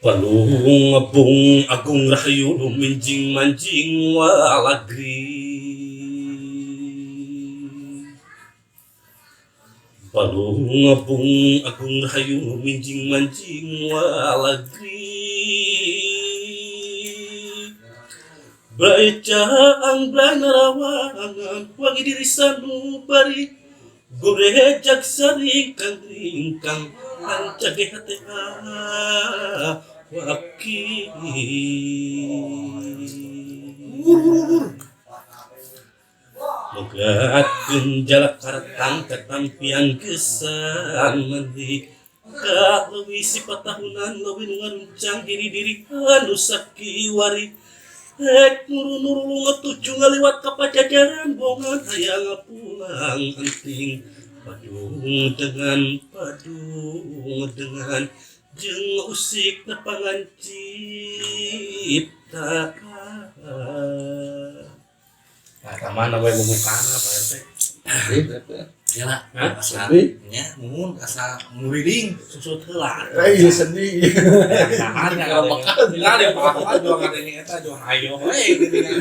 Palung Apung Agung Rahayu Minjing Manjing Walagri. Palung Apung Agung Rahayu Minjing Manjing Walagri. Brai caang brai narawangan wangi diri sanubari Gorejag saringkang-ringkang hancag ge hate waki. Mogatkeun jalak karetang katampian geusan mandi ka leuwih sipat tahunan leuwih nu ngaruncang diri-diri anu sakiwari. Rek nuru-nuru ngetuju ngaliwat ka pajajaran bongan hayang pulang enting padung dengan padung dengan jeung usik nepangan cipta. Nah, mana we bubukana Pak RT? Ya lah, Hah? asa Sedih. nya muhun asa muriling. Susut heula. Eh, iya sedih. Nah, Tinggal makan. Tinggal di Pak Ahmad jual ngadenge eta jual ayo we geuningan.